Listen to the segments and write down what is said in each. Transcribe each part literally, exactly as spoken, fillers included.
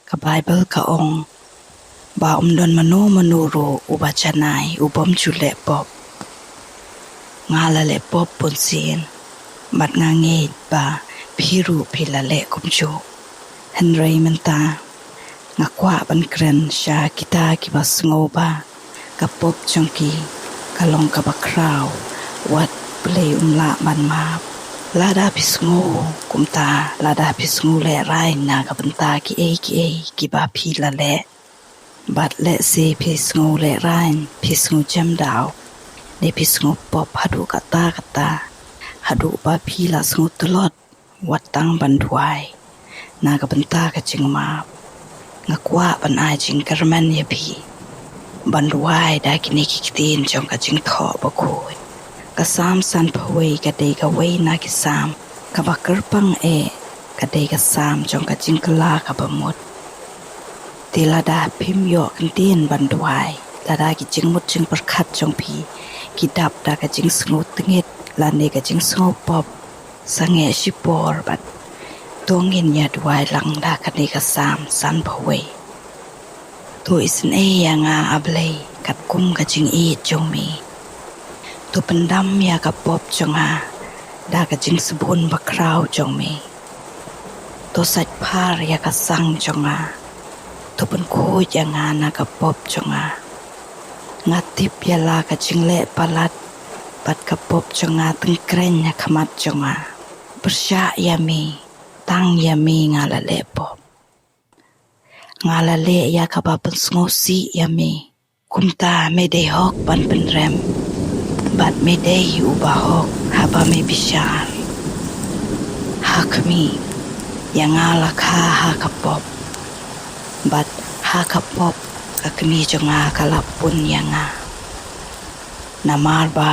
Ka Baibl ka ong ba ym don mano mano ruh uba janai u bym ju leh pop. Nga la leh pop bun sien, bad nga ngeit ba phi ruh phi la leh kumjuh. Hynrei mynta nga kwah ban kren sha kita kiba sngew ba ka pop jong ki ka long kaba khraw, wat Blei un lah ban map. Lada phi sngew kumta, lada phi sngew lehraiñ na ka bynta kiei kiei kiba phi la leh, bad lehse phi sngew lehraiñ, phi sngew jem daw, ne phi sngew pop haduh katta katta, haduh ba phi la sngew tlot, wat tang ban duwai na ka bynta ka jingmap. Nga kwah ban ai jingkyrmen ïa phi ban duwai da kine ki ktien jong ka Jingthoh Bakhuid. Ka Salm sanphew wei ka dei kawei na ki Salm kaba kyrpang eh, ka dei ka Salm jong ka jingkylla kaba mut. Te lada phim ïoh kyntien ban duwai, lada ki jingmut jingpyrkhat jong phi ki dap da ka jingsngew tngit lane ka jingsngew pop, sangeh shipor bad to ngin ïa duwai lang da kane ka Salm sanphew wei. To isynei ïa nga, A Blei, katkum ka jingïeit jong me. To pyndam ïa ka pop jong nga da ka jingsbun bakhraw jong me. To sait phar ïa ka sang jong nga. To pynkhuid ïa nga na ka pop jong nga. Nga tip ïa la ka jingleh palat, bad ka pop jong nga tyngkreiñ ha khmat jong nga. Pyrshah ïa me, tang ïa me nga la leh pop. Nga la leh ïa kaba pynsngewsih ïa me. Kumta me dei hok ban pynrem, bad me dei uba hok haba me bishar. Ha khmih, ïa nga la kha ha ka pop, bad ha ka pop ka kmie jong nga ka la pun ïa nga. Namar ba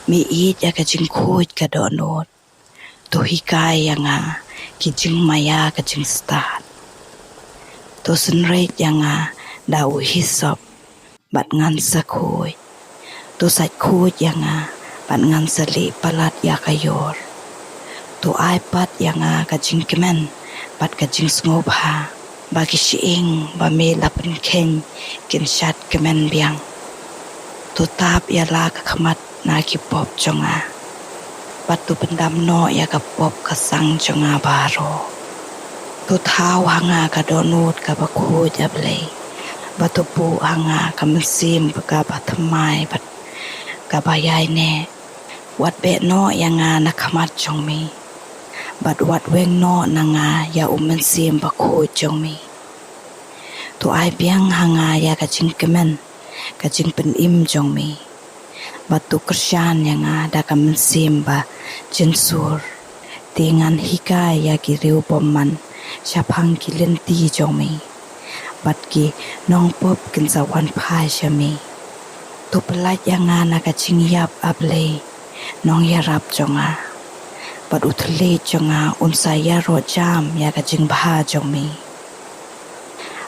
me ïeit ïa ka jingkhuid ka dohnud. To hikai ïa nga ki jingmaïa ka jingstad. To synreit ïa nga da u hisop, bad ngan sa khuid. To sait khuid ïa nga, bad ngan sa lieh palat ïa ka ïor. To ai pat ïa nga ka jingkmen bad ka jingsngewbha, ba ki shyieng ba me la pynkheiñ kin shad kmen biang. To tap ïa la ka khmat na ki pop jong nga, bad to pyndam noh ïa ka pop ka sang jong nga baroh. To thaw ha nga ka dohnud kaba khuid, A Blei, bad to buh ha nga ka mynsiem kaba thymmai bad kaba ïaineh. Wat beh noh ïa nga na khmat jong me, bad wat weng noh na nga ïa u Mynsiem Bakhuid jong me. To ai biang ha nga ïa ka jingkmen ka jingpynim jong me, bad to kyrshan ïa nga da ka mynsiem ba jynsur. Te ngan hikai ïa ki riewbymman shaphang ki lynti jong me, bad ki nongpop kin sa wan phai sha me. To pyllait ïa nga na ka jingïap, A Blei, Nongïarap jong nga, bad u thylliej jong nga un sa ïaroh jam ïa ka jingbha jong me.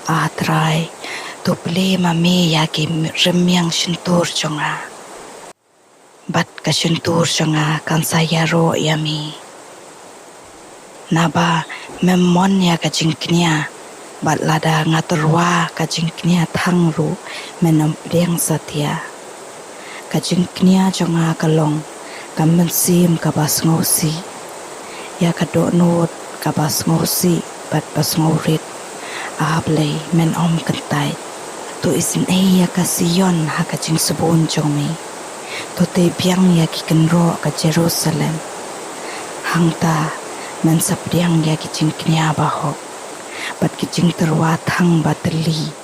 A Trai, to plie ma me ïa ki rymmiang shyntur jong nga, bad ka shyntur jong nga kan sa ïaroh ïa me. Naba mem mon ïa ka jingkñia, bad lada nga tyrwa ka jingkñia thang ruh, men ym pdiang satia. Ka jingkñia jong nga ka long ka mynsiem kaba sngewsih, ïa ka dohnud kaba sngewsih bad ba sngewrit. A Blei, men ym kyntait. To isynei ïa ka Sion ha ka jingsbun jong me. To tei biang ïa ki kynroh ka Jerusalem. Hangta men sa pdiang ïa ki jingkñia bahok, bad ki jingtyrwa thang ba tylli.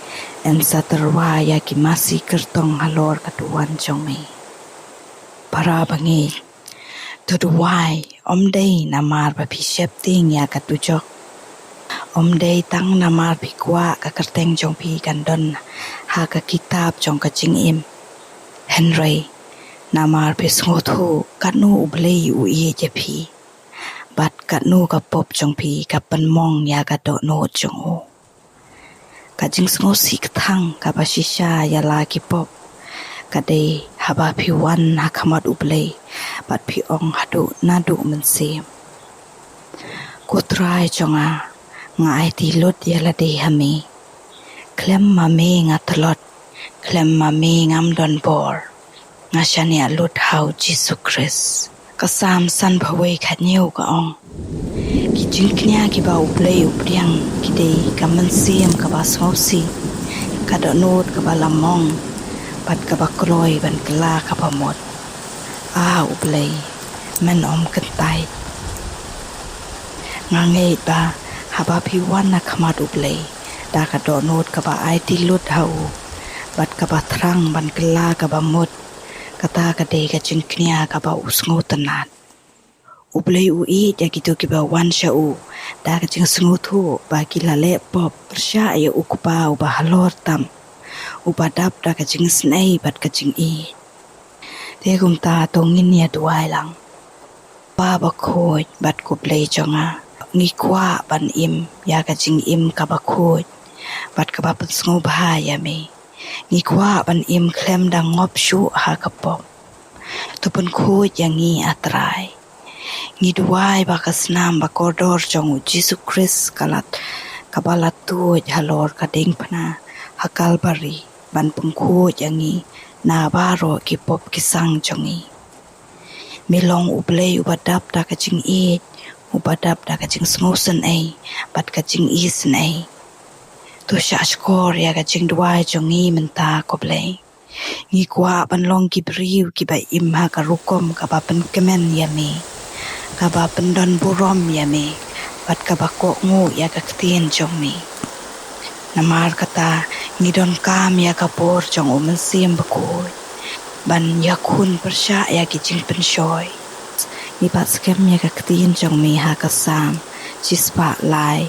Yn sa tyrwa ïa ki masi kyrtong halor ka duwan jong me. Para bangeit, to duwai ym dei namar ba phi sheptieng ïa ka dujok. Ym dei tang namar phi kwah ka kyrteng jong phi kan don ha ka kitab jong ka jingim. Hynrei namar phi sngewthuh katno U Blei u ïeit ïa phi, bad katno ka pop jong phi ka pynmong ïa ka dohnud jong u. Ka jingsngewsih kthang kaba shisha ïa la ki pop ka dei haba phi wan ha khmat U Blei bad phi ong haduh naduh mynsiem: Ko Trai jong nga, Nga aiti lut ïa lade ha me. Khlem ma me nga tlot, khlem ma me ngam don bor. Nga shaniah lut ha U Jisu Khrist. Ka Salm sanphew wei khathynñiew ka ong: Ki jingkñia kiba U Blei u pdiang ki dei ka mynsiem kaba sngewsih, ka dohnud kaba lamong, bad kaba kloi ban kylla kaba mut. A U Blei, men ym kyntait. Nga ngeit ba haba phi wan ha khmat U Blei da ka dohnud kaba aiti lut ha u bad kaba thrang ban kylla kaba mut, kata ka dei ka jingkñia kaba u sngewtynnad. U Blei u ïeit ïa kito kiba wan sha u da ka jingsngewthuh ba ki la leh pop pyrshah ïa U Kpa uba halor tam, uba dap da ka jingisynei bad ka jingïeit. Te kumta to ngin ïa duwai lang. Kpa bakhuid bad ko Blei jong nga, ngi kwah ban im ïa ka jingim kaba khuid bad kaba pynsngewbha ïa me. Ngi kwah ban im khlem da ngop shuh ha ka pop. To pynkhuid ïa ngi, A Trai. Ngi duwai ba ka snam ba kordor jong U Jisu Khrist ka la, kaba la tuid halor ka diengphna ha Kalbari, ban pynkhuid ïa ngi na baroh ki pop ki sang jong ngi. Me long U Blei uba dap da ka jingïeit, uba dap da ka jingsngewsynei bad ka jingisynei. To shahshkor ïa ka jingduwai jong ngi mynta, ko Blei. Ngi kwah ban long ki briew kiba im ha ka rukom kaba pynkmen ïa me, kaba pyndonburom ïa me, bad kaba kohnguh ïa ka ktien jong me. Namar kata, ngi donkam ïa ka bor jong U Mynsiem Bakhuid ban ïakhun pyrshah ïa ki jingpynshoi. Ngi pat skhem ïa ka ktien jong me ha ka Salm shispah lai,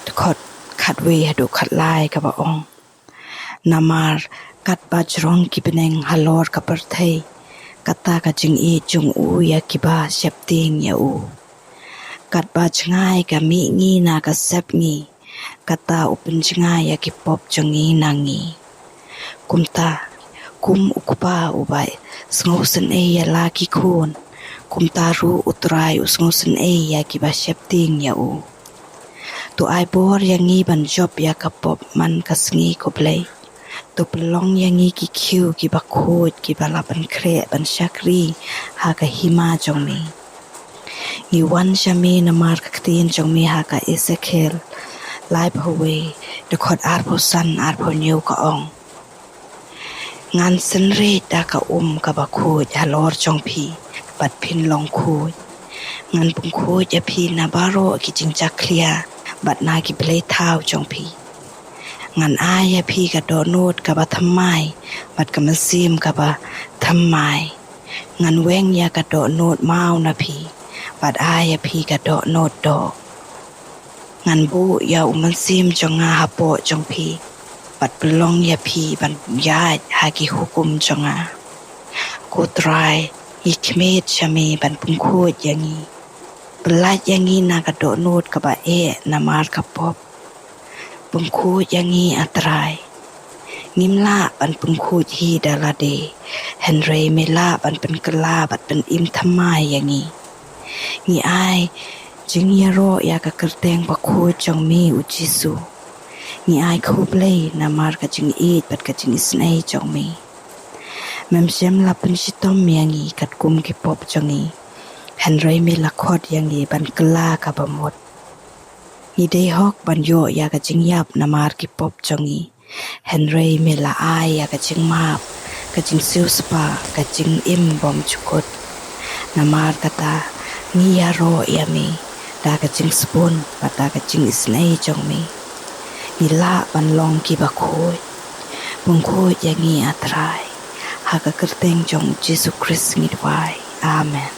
dkhot khatwei haduh khatlai, kaba ong: Namar katba jrong ki bneng halor ka pyrthei, kata ka jingïeit jong u ïa kiba sheptieng ïa u. Katba jngai ka mihngi na ka sepngi, kata u pynjngai ïa ki pop jong ngi na ngi. Kumta, kum U Kpa uba sngewsynei ïa la ki khun, kumta ruh U Trai u sngewsynei ïa kiba sheptieng ïa u. To ai bor ïa ngi ban jop ïa ka pop man ka sngi, ko Blei. To pynlong ïa ngi ki khiew kiba khuid, kiba la pynkhreh ban shakri ha ka hima jong me. Ngi wan sha me namar ka ktien jong me ha ka Esekiel laiphew wei, dkhot arphew san, arphew hynñiew, ka ong: Ngan synreit da ka um kaba khuid halor jong phi, bad phin long khuid. Ngan pynkhuid ïa phi na baroh ki jingjakhlia bad na ki blei thaw jong phi. Ngan ai ïa phi ka dohnud kaba thymmai bad ka mynsiem kaba thymmai. Ngan weng ïa ka dohnud maw na phi, bad ai ïa phi ka dohnud doh. Ngan buh ïa U Mynsiem jong nga hapoh jong phi, bad pynlong ïa phi ban ïaid ha ki hukum jong nga. Ko Trai, ngi khmih sha me ban pynkhuid ïa ngi. Pyllait ïa ngi na ka dohnud kaba eh namar ka pop. Pynkhuid ïa ngi, A Trai. Ngim lah ban pynkhuid hi da lade, hynrei me lah ban pynkylla bad pynim thymmai ïa ngi. Ngi ai jingïaroh ïa ka kyrteng bakhuid jong me, U Jisu. Ngi ai khublei namar ka jingïeit bad ka jingisynei jong me. Mem shym la pynshitom ïa ngi katkum ki pop jong ngi, hynrei me la khot ïa ngi ban kylla kaba mut. Ngi dei hok ban ïoh ïa ka jingïap namar ki pop jong ngi, hynrei me la ai ïa ka jingmap, ka jingsiewspah, ka jingim bymjukut. Namar kata, ngi ïaroh ïa me da ka jingsbun bad da ka jingisynei jong me. Ngi lah ban long kiba khuid. Pynkhuid ïa ngi, A Trai. Ha ka kyrteng jong U Jisu Khrist ngi duwai. Amen.